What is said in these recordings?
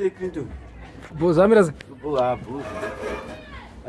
Clinton. Bo zvamira sei? Bo ah bo.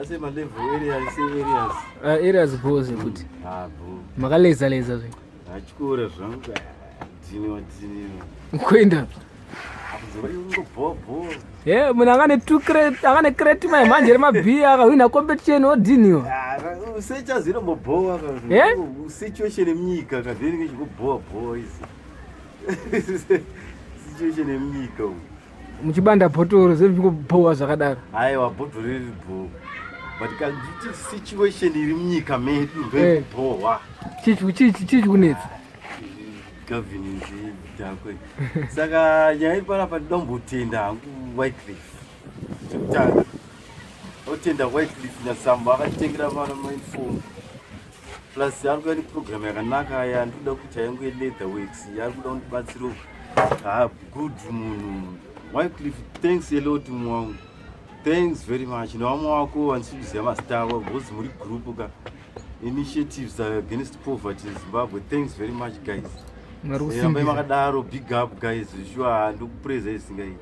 Ase ma level areas, areas. Ah, areas bo zvekuti. Ah bo. Makaleza leza zve. Achikora zvangu. Diniwa diniwa. Kuenda. Ye, munhu anga ne two crate, anga ne crate mai manje remabhiya akahwina competition odhiniwa. Ah, secha zvinombobowa ka. Eh? Situation yemunyika ka zvinenge zvichibhowa bhowa izi. Situation yemunyika umu. Muchibanda bhotoro zvezvikubhowa zvakadaro. Aiwa bhotoro riri bho. But kanjiti situation iri munyika medu ndokubhowa. Chichi chichi chichi kunetsa. Governance dhakwe. Saka nyaya iri panapa ndinoda kumbotenda hangu Wycliffe. Chekutanga. Otenda Wycliffe Nyasamba akatitengera vana mauniform. Plus ari kuya neprogram yakanaka yandikuda kuita yangu yeleather works yaari kuda kundibatsirawo. Ah, good munhu. Wycliffe, thanks a lot mwangu. Thanks very much. Nevamwe wako vandisiri kuziva mazita avo because muri group ka. Initiatives against poverty in Zimbabwe. Thanks very much guys. Rambai makadaro big up guys. Sure ndikupraise isingaiti.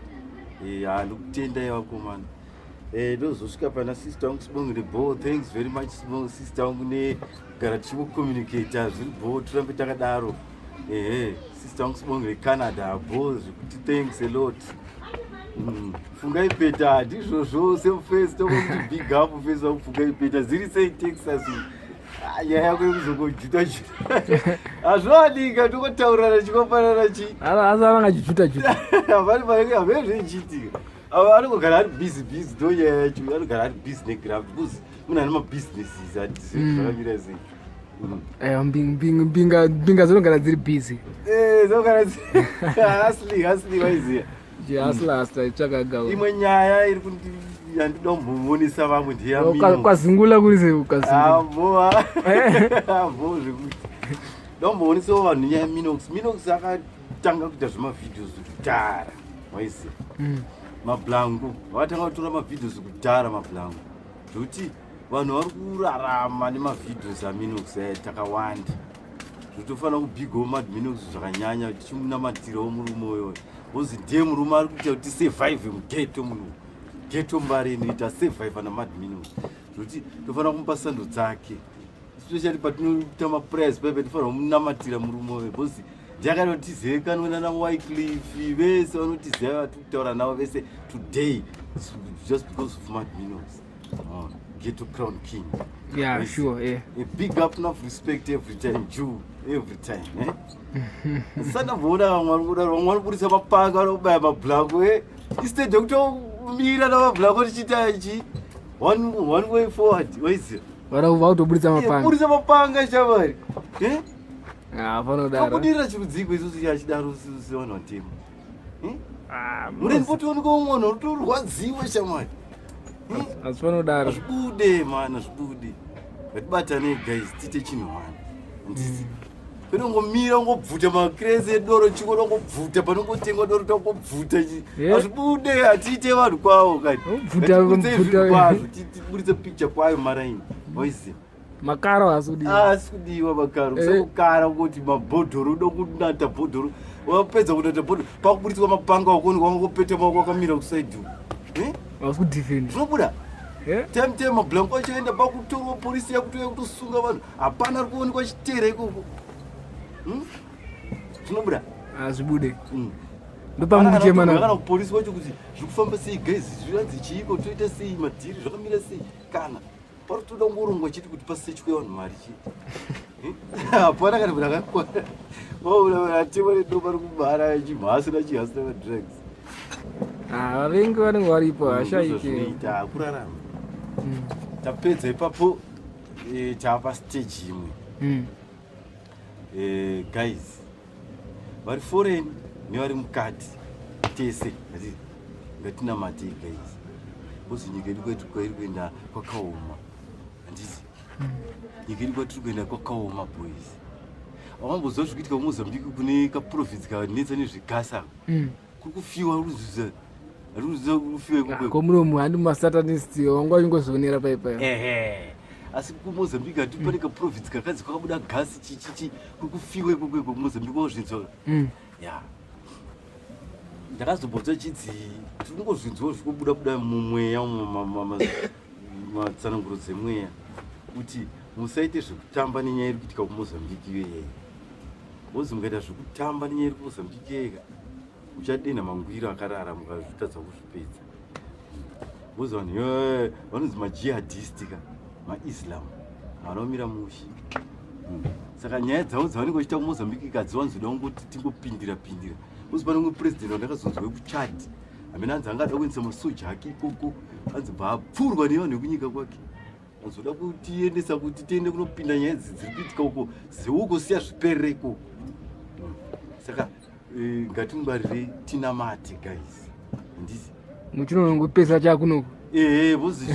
Eh, ndikutendai vakomana. Eh, ndozosvika pana sister wangu Sibongile bho. Thanks very much sister wangu negara tichingocommunicata zviri bho tirambe takadaro. Ehe, sister wangu Sibongile Canada bho zvekuti thanks a lot. Fungai Peta ndizvozvo same face tokuti big up face wangu Fungai Peta ziri sei Texas. Ah, nyaya yako yekuzongojuta juta hazviwanika tokotaurirana chikofanana chi asi ananga achijuta juta havani panenge havee zvichiitika ava anongogara ari busy busy ndo nyaya yacho anogara ari busy negraft because munhu ane mabusinesses hatizivi zvakamira sei. Aiwa, mbinga dzinogara dziri busy. Eh, dzinogara hustling, hustling waiziya. Hustler, hustler, itsvaka gawo. Imwe nyaya iri kundi yandinoda kumboonesa vamwe ndeyamino. Kwazingula kuri sei ukazingula? Avo, avo zvekuti. Ndomboonesawo vanhu nyaya yaMinox. Minox akatanga kuita zvemavideos kudhara. Waiziya. Mablango. Vakatanga kutora mavideos kudhara mablango. Zvekuti vanhu vari kurarama nemavideos aMinox aya takawanda. Zvotofanira kubhigawo madminox zvakanyanya tichimunamatirawo murume uyoyo. Because ndiye murume ari kuita kuti survive mughetto muno. Ghetto Mbare inoita survive namadminox. Zvekuti tofanira kumupa sando dzake. Especially patinoita maprayers paipa tofanira kumunamatira murume uyoyo because ndiye akaita kuti tizivikanwe nana Wycliffe vese vanotiziva vatiri kutaura navo vese today just because of Mad Minox. Oh, Ghetto Crown King. Yeah, sure, yeah. A big up enough respect every time, Jew, every time, eh? Sandamboona vamwe vari kudaro, vamwe vari kuburitsa mapanga, vari kubaya mablango, eh? Instead yekutomira namablango tichiita chi one way forward, waiziva? Vari vakutoburitsa mapanga. Buritsa mapanga shamwari. Eh? Ah, panodaro. Kabudirira chirudziko isusu chachidaro sevanhu vatema. Eh? Ah, Mureni potoonekwa umwe munhu utorwadziwa shamwari. Eh? Asi panodaro. Zvibude mana zvibude. Ngatibatane guys tiite chinhu one. Handiti. Kwete kungomira ungobvuta makresi edoro chiko ungobvuta panongotengwa doro tongobvuta chi. Hazvibude hatiite vanhu kwavo kani. Ubvuta, Ngatiburitse ubvuta. zvinhu kwazvo tiburitse picture kwayo maraini. Waiziva. Makaro haasi kudiwa. Haasi kudiwa makaro. Kusakukara kuti mabhodhoro uda kunata bhodhoro. Wapedza kunata bhodhoro pakuburitswa mapanga wakuonekwa wangopeta maoko wakamira kusaidhi uko. Eh? Hausi kudefend. Zvinobuda. Eh? Time time mablanko acho enda pakutorwa polisi yakutoya kutosunga vanhu. Hapana ari kuonekwa chitera ikoko. Zvinobuda. Hazvibude. Ndopamukuchema Kana kupolisi wacho kuti zvikufamba sei guys, zviranzi chiiko toita sei madhiri zvakamira sei kana pari toda kungorongwa chete kuti pasechwe vanhu mari chete. Hapana kana munhu akakwana. Waona atema nedoma rikubara chimhasira chihasira madrugs. Ah, vavengi vanenge varipo hashaike. Zvinoita kurarama. Tapedza ipapo tava stage imwe. Guys, vari foreign nevari mukati tese ngatinamatei guys. Because nyika yedu kwetu kwairi kuenda kwakaoma. Handiti? Nyika yedu kwatiri kuenda kwakaoma boys. Awamboziva zviri kuitika kuMozambique kune kaprovince kanetsa nezvegasa. Kuri kufiwa ruzuza. Ruzuza kuri kufiwa ikoko. Ko munomu handi masatanist wanga uchingozvionera paipa. Ehe. Asi kuMozambique hati pane kaprovince kakanzi kwakabuda gasi chi chi chi kuri kufiwa ikoko ikoko kuMozambique wazvinzwa. Yeah. Ndakazombonzwa chidzi tingozvinzwa zvikubuda buda mumweya matsananguro dzemweya kuti musaite zvekutamba nenyaya iri kuitika kumozambique iyeye bozi mukaita zvekutamba nenyaya iri kumozambique iyeyeka uchadenha mangwiro akarara mukazvitadza kuzvipedza bozi vanhu vanonzi majihadist ka maislam vanomira mushe hmm. Saka nyaya dzavo dzavanenge vachiita kumozambique kadziwanzoda kungoti tingopindira pindira Kuzi pane umwe president wandakazonzwa wekuchad amene anzi anga ada kuendesa masoja ake ikoko anzi bva apfurwa nevanhu vekunyika kwake azoda kutiendesa kuti tiende kunopinda nyaya idzi dziri kuitika uko zeuko siya zviperere ikoko saka eh, ngatingwarire tinamate guys handisi muchinongopesa chakunoku ehe vozi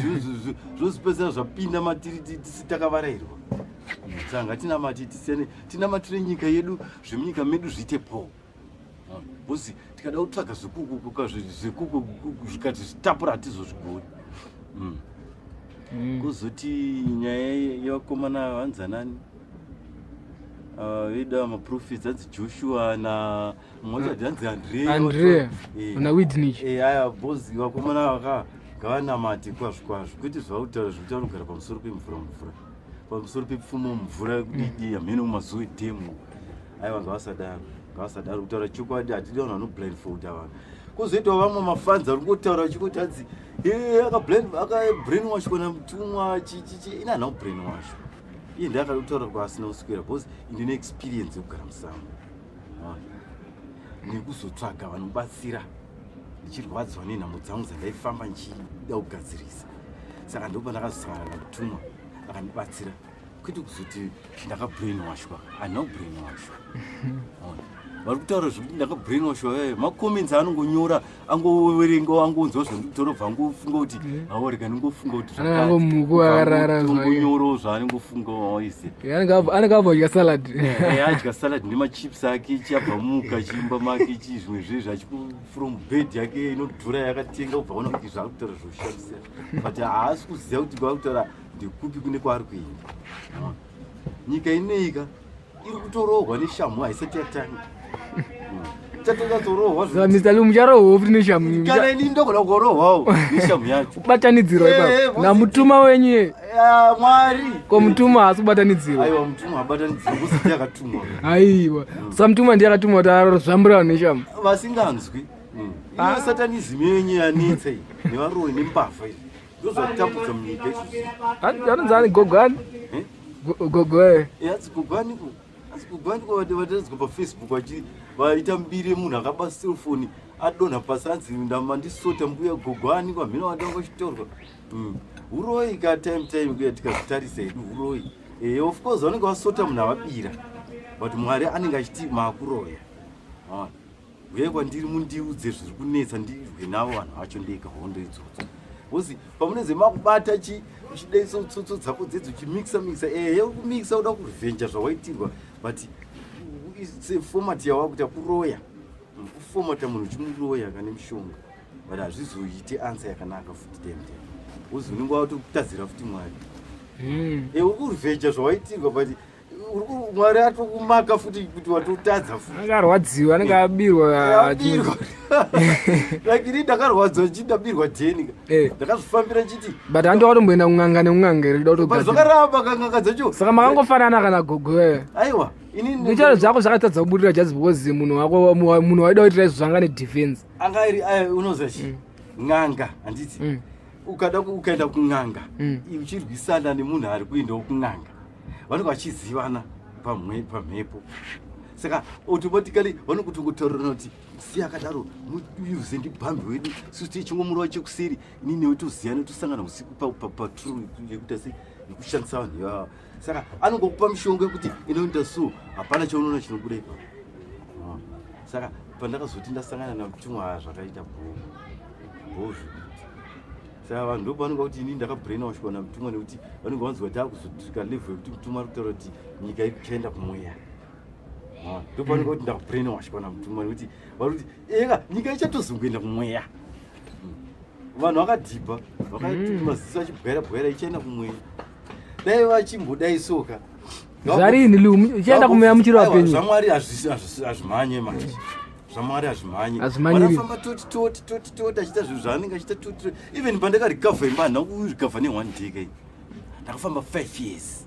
zvozipesera zvapinda matiri tisi takavarairwa saka ngatinamate tisiyane tinamatire nyika yedu zvemunyika medu zviite po bcause tikada kutsvaga zvekukukuka zvekuku zvikati zvitapura hatizozvigoni mm. mm. Kuzoti nyaya yevakomana vanzanani ah, vedu ava maprofits anzi Joshua na mumwe wacho hanzi Andrea eh. na Widnich eh, aya bozi vakomana vaka ngavanamate kwazvo kwazvo kwete zvavakutaura zvekuti vanogara pamusoro pemvura mvura pamusoro pepfumo mvura yekudidi hameno mumazuva edhemu aiwa ngavasadaro ngavasadaro kutaura chokwadi hatidi vanhu vanoblindfolda vanhu kwozoitawo vamwe mafanzi ari kungotaura vachingoti hanzi akabrainwashwa namutumwa chichichi ini handina kubrainwashwa iye ndiye akada kutaura kwaasina kuswera because ndine experience yekugara musango nekuzotsvaga vanobatsira ndichirwadziwa nenhamo dzangu dzandaifamba ndichida kugadzirisa saka ndopandakazosangana namutumwa akandibatsira kwete kuzoti ndakabrainwashwa handina kubrainwashwa vari kutaura zvekuti ndakabrainwashwa eh, macomments anongonyora angoverenga angonzwa zvandikutaura bva angofunga kuti mm. awo rega ndingofunga kuti zvakatiangonyoroo zvaanongofunga waise anenge abva adya salad eh, eh, adya salad nemachips ake chiabva muka chiimba make chi zvimwe zvezvi achifrom bed yake inodhura yakatenga kubva ona kuti zvaakutaura zvoshamisira but haasi kuziva kuti kwaakutaura ndekupi kune kwaari kuenda nyika ineika iri kutorohwa neshamhu haisati yatanga chatonyatorohwa Mr. Lu mucharohwa futi neshamhu kana ini ndogona kurohwawo neshamhu yacho kubatanidzirwa ipapo eh, eh, namutuma wenyu ye eh, mwari ko mutuma haasi kubatanidzirwa aiwa mutuma habatanidzirwa kusiti akatumwa aiwa sa mutuma ndiye akatumwa kuti arozvambura vanhu neshamhu vasinganzwi mm. iyo ah. satanism yenyu yanetsa iyi nevaroyi nembavha iyi ndozvatambudza munyika izvozvi anonzi ani gogo ani eh? gogo eh, eh hanzi gogo ani ko hanzi gogo ani ko vataridzwa pafacebook vachi vaita mbiri yemunhu akaba cellphone adonha pasi hanzi ndamandisota mbuya gogo ani ko hamhina vatanga vachitorwa hmm. huroyi ka time time kuya tikazvitarisa hedu huroyi eh of course vanenge vasota munhu avabira but mwari anenge achiti maakuroya Huyai kwandiri mundiudze zviri kunetsa ndirwe navo vanhu vacho ndega hondo idzodzo. Because pamunenge makubata chi uchidaiso tsotso dzako dzedzo uchimixa mixa ehe uri kumixa uda kurevenge zvawaitirwa but it's a format yawakuita kuroya kufomata munhu uchimuroya kane mishonga but hazvizoite answer yakanaka futi dem dem because unenge watotadzira futi mwari mm. e uri kurevenge zvawaitirwa but mwari atokumaka futi kuti watotadza futi anenge arwadziwa anenge abirwa abirwa like ini ndakarwadziwa ndichiti ndabirwa jeni eh. ndakazvifambira ndichiti but handi wakatomboenda kun'anga nekun'anga here kuda kutogadzira zvakaramba kan'anga dzacho saka makangofanana kana gogo eh. Aiwa ini ndicharo zvako zvakatadza kubudirira just because munhu wako munhu waida kuitira izvo zvanga nedefense anga iri unoziva chi mm. n'anga handiti mm. Ukada ukaenda kun'anga mm. uchirwisana nemunhu ari kuendawo kun'anga vanenge vachizivana pamhepo saka automatically vanokutongotaurana kuti siya akadaro muyuze ndibhambi wedu susu tichingomurova chekuseri ini newe toziyana tosangana usiku patrue yekuita se yekushandisa vanhu ivava saka anongokupa mishonga yekuti inoita so hapana chaunoona chinobuda ipapo ah. Saka pandakazoti ndasangana namutumwa zvakaita bhoo bhoo zvekuti saka vanhu ndopavanenge vakuti ini ndakabrainwashwa namutumwa nekuti vanenge vanzwa taakuzosvika level yekuti mutumwa ari kutaura kuti nyika iri kuchaenda kumweya ndopavanenge vakuti ndakabrainwashwa namutumwa nekuti vari kuti eka nyika ichatozongoenda kumweya vanhu vakadhibha vakaiti mm. maziso achibwaira bwaira ichaenda kumweya dai vachimbodai soka zvarini lu ichaenda kumweya muchiri vapenyu zvamwari hazvimhanye manje. Zvamwari hazvimhanyi. Hazvimhanyiri. Vanofamba toti toti toti toti achiita zvinhu zvaanenge achiita toti toti. Even pandakarecover imba handina kurecover ne one day kai. Ndakafamba 5 years.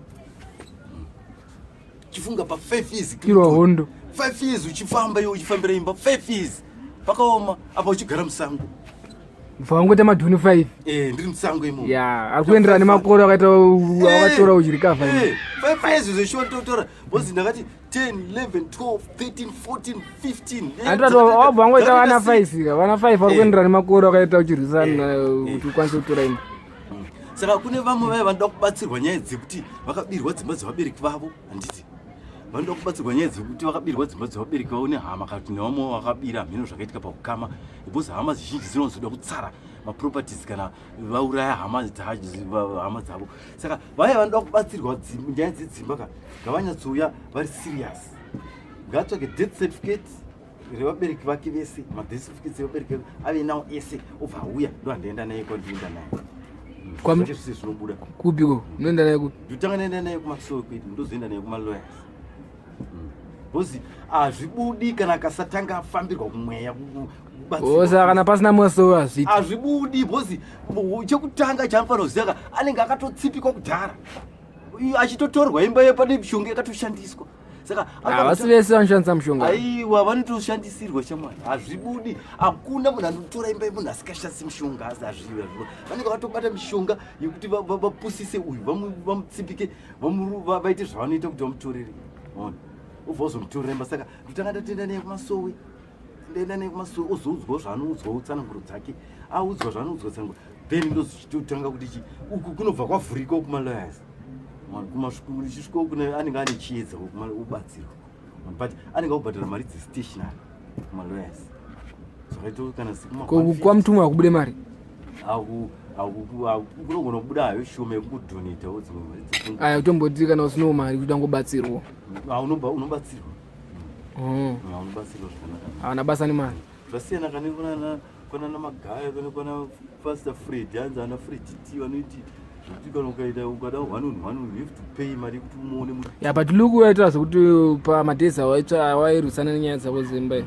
Chifunga pa 5 years. Irwa hondo. 5 years uchifamba iwe uchifambira imba 5 years. Pakaoma apa uchigara musango. Bva wangoita madhuni 5. Eh, ndiri musango imomo. Ya, ari kuenderana nemakore akaita wakatora uchirikavha. Eh, 5 years zveshuwa ndotora. Because ndakati 10, 11, 12, 13, 14, 15. Andati wabva wangoita vana 5 ka, vana 5 vari kuenderana nemakore akaita uchirwisana kuti ukwanise kutora imba. Saka kune vamwe vaya vanoda kubatsirwa nyaya dzekuti vakabirwa dzimba dzevabereki vavo, handiti? Vanoda kubatsirwa nyaya dzekuti vakabirwa dzimba dzevabereki vavo nehama kana kuti nevamwe vakabira hameno zvakaitika pakukama because hama zhinji dzinozoda kutsara maproperties kana vauraya hama hama dzavo. Saka vaya vanoda kubatsirwa nyaya dzedzimba ka ngavanyatsouya vari serious, ngaatsvage death certificate revabereki vake vese, madeath certificates evabereki vake ave nawo ese, obva auya ndo handienda naye kwandinoenda naye. Zvake zvese zvinobuda. Kupiko unoenda naye kupi? Ndotanga ndaenda naye kumasowe kwedu, ndozoenda naye kumalawyers because hazvibudi kana akasatanga afambirwa kumweya kubatsirwa. Saka kana pasina masowe hazviiti. Hazvibudi because chekutanga chaanofanira kuziva ka anenge akatotsipikwa kudhara achitotorwa imba yepane mishonga yakatoshandiswa. Saka Havasi vese vanoshandisa mushonga. Aiwa, vanotoshandisirwa shamwari, hazvibudi. Hakuna munhu anotora imba yemunhu asikashandisi mushonga, asi hazvivi. Vanenge vatobata mishonga yekuti vapusise uyu, vamutsipike, vaite zvavanoita kuti vamutorere. Ona, ubva uzomutorera imba. Saka ndotanga ndatenda naye kumasowe, ndaenda naye kumasowe, ozoudzwawo zvaanoudzwawo tsananguro dzake, audzwa zvaanoudzwa tsananguro, then ndozochitotanga kuti chi uku kunobva kwavhurika kumalawyers. Kumasviko kune anenge ane chiedza ubatsirwa, but anenge akubhadhara mari dzestationary kumalawyers. Zvakaita kana sekuma Kwamutumwa hakubude mari. Kunogona kubuda hayo shoma yekudonatawo dzimwe mari Aya kutomboti kana usinawo mari kuti angobatsirwa. Unobatsirwa. Unobatsirwa zvakanaka. Havana basa nemari. Zvasiyana kane kunana Magaya, kane kuna Pastor Fred, hanzi ana Fred T vanoiti zvekuti kana ukaita ukada one on one you have to pay mari yekuti umuone Ya, but look, waita zvekuti pamadays awairwisana nenyaya dzavo dzemba iyi,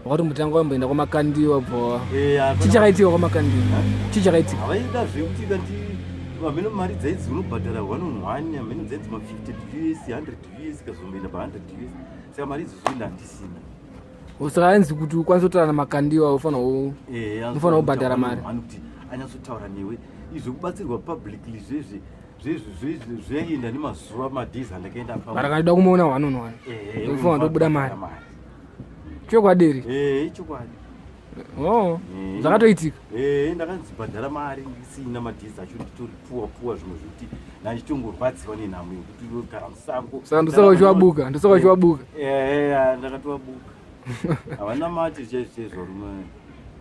wakatombotanga wamboenda kwamakandiwa bva. Chii chakaitika kwamakandiwa? Chii chakaitika? Havaida zvekuti kanti hameno mari dzaidzi unobhadhara one on one, hameno dzaidzi ma50 US, 100 US, ikazomboenda pa100 US. Saka mari idzodzo enda handisina. Saka ainzi kuti ukwanise kutaura namakandiwa unofanira kubhadhara mari. Kuti anyatsotaura newe izvo kubatsirwa publicly zvezvi zvezvi zvaienda nemazuva, madays andakaenda. Mara kana kumuona one on one unofanira kutobuda mari. Chokwadi here? Ichokwadi. Oh, zvakatoitika. Ndakanzi bhadhara mari ndisina madays acho, nditori puwa puwa zvimwe zvekuti ndandichitongorwadziwa nenhamo yekuti ndogara musango. Saka ndosaka uchiwabuka, ndosaka uchiwabuka. Ndakatowabuka. Havana mati chaizvo chaizvo varume,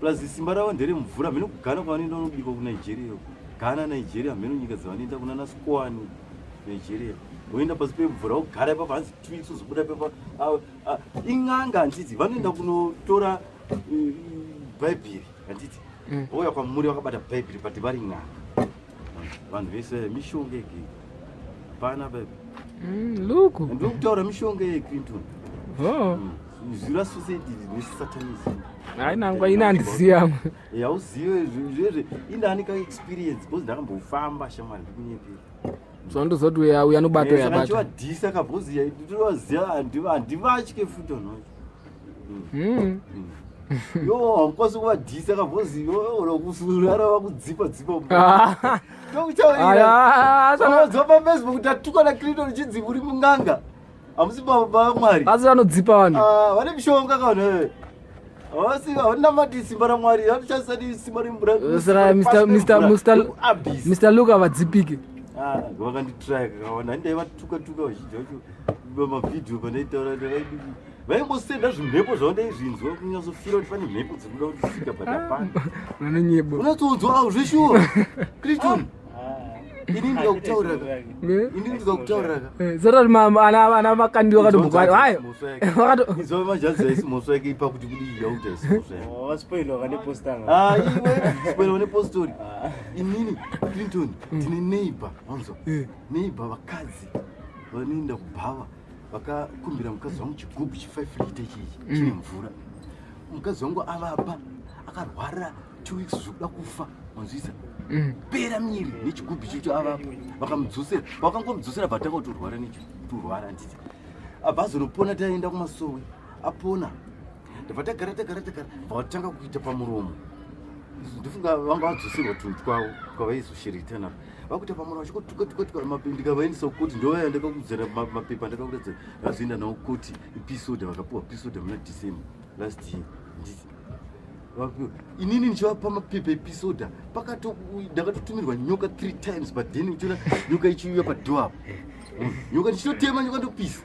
plus simba ravo nderemvura. Mheno kuGhana kwavanoenda unobikwa kuNigeria uko. Ghana, Nigeria, mheno nyika dzavanoenda kunana Skwani, Nigeria, voenda pasi pemvura vogara ipapo hanzi 2 weeks, uzobuda ipapo. In'anga handiti? Vanoenda kunotora bhaibheri handiti? Vouya kwamuri vakabata bhaibheri, but vari n'anga. Vanhu vese mishonga ege pana bhaibheri. Luku. Ndokutaura mishonga yeClinton. Oh. Zviri associated nesatanism. Hayi, nangwa ine handiziva. Hauzive zvezve, indani ka experience because ndakambofamba shamwari, ndikunyepera. So ndoziva kuti uya uya anobata uya abata. Chivadhisa kabhozi ndinovaziva, handivatye futi vanhu vacho. Yo, haukwanisi kuvadhisa kabhozi yo vakudzipa dzipa. Tokutaurira paFacebook tatuka naClinton chinzi uri mung'anga, hamusi baba vaMwari. Asi vanodzipa vanhu. Ah, vane mishonga kavanhu havasi, havanamati simba raMwari, vanoshandisa simba remvura. Saka Mr. Luke havadzipike. Vakanditraya kakawanda, handidaivatuka tuka vazhinji vacho mavhidhiyo pandaitaura, vaingosenda zvimhepo zvavo, ndaizvinzwa kunyatsofira kuti pane mhepo dzikuda kutisvika, but hapana. Vanonyebo. Unatsonzwa au zveshuwa Clinton, ini ndikakutaurira ini ndikakutaurira Saka ana Makandiwa akatombokwari hayo. Izvo majazi aisi mhosva yake ipa kuti kudii yakuti aisi mhosva yake. Waspoilwa kane postanga. Ah, iwe spoilwa nepostori. Inini Clinton ndine neighbor, wanzwa? Neighbor vakadzi vanoenda kubhava vakakumbira mukadzi wangu chigubhu chi5 liter chichi chine mvura. Mukadzi wangu avapa akarwara 2 weeks zvekuda kufa, wanzwisa? Pera miri nechigubhu chito avapa, vakamudzosera. Vakangomudzosera, bvatanga kutorwara nekutorwara, handiti? Abva azonopona, taenda kumasowe, apona. Ndabva tagara, tagara, tagara, bva kuita pamuromo. Ndofunga vanga vadzoserwa tunhu twavo twavaizoshereta navo. Vakuita pamuromo vachikotuka tuka tuka. Ndikavaendesa kukoti, ndovaya ndakakudzera mapepa, ndakakuratidza. Vazoenda nawo koti ipeace order, vakapiwa peace order muna December last year. Nditi vapiwa, inini ndichivapa mapepa epeace order, pakato ndakatotumirwa nyoka three times. But then uchiona nyoka ichiuya padoor apo, nyoka ndichitotema nyoka, ndopisa.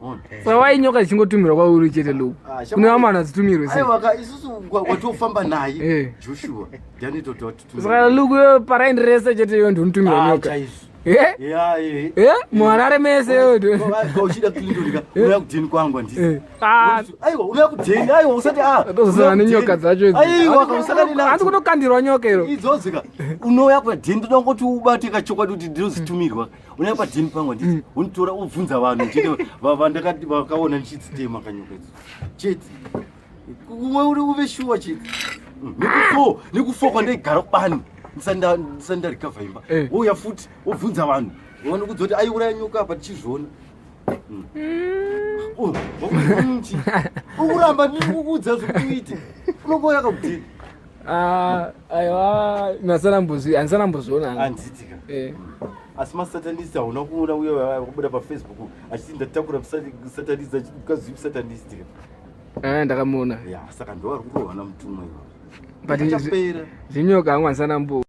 Ona. Saka wai nyoka dzichingotumirwa kwauri chete, Luku? Ah, Kune vamwe vanhu hadzitumirwe sei? Aiwa ka, isusu watofamba naye. Joshua ndianitoti. Saka Luku, yo paraini rese chete iyo ndinotumirwa nyoka? Chaizvo. Eh? Ya, eh. Eh, muHarare mese iyo Uchida Clinton ka, unouya kudheni kwangu, handisi? Ah. Aiwa, unouya kudheni, aiwa, usati a Tozosana nenyoka dzacho idzi. Aiwa ka, usakani nadzo. Hanzi kunokandirwa nyoka iro. Idzodzo ka, unouya padheni. Ndoda kungoti ubate kachokwadi kuti ndinodzitumirwa. Unouya padheni pangu, handiti? Unotora, ubvunza vanhu chete vandakati vakaona ndichidzitema kanyoka idzo chete. Uwe uri uve shuwa chete. Nekufo kwandaigara kubani ndisati ndarikavha imba. Wouya futi, wobvunza vanhu, vanokudza kuti aiuraya nyoka apa tichizviona. Oh, wakunzi ukuramba ndikukuudza zvekuti uite, unongouya kakudini. Ah, aiwa, handisana mbozviona hangu. Handitika. Asi masatanist hauna kuona uye wakubuda paFacebook achiti ndatakura satanist, achikazivi musatanist? Eh, ndakamuona. Ya, saka ndo vari kurohwa namutumwa ivo. But Achapera. Zvinyoka hangu handisana mbo.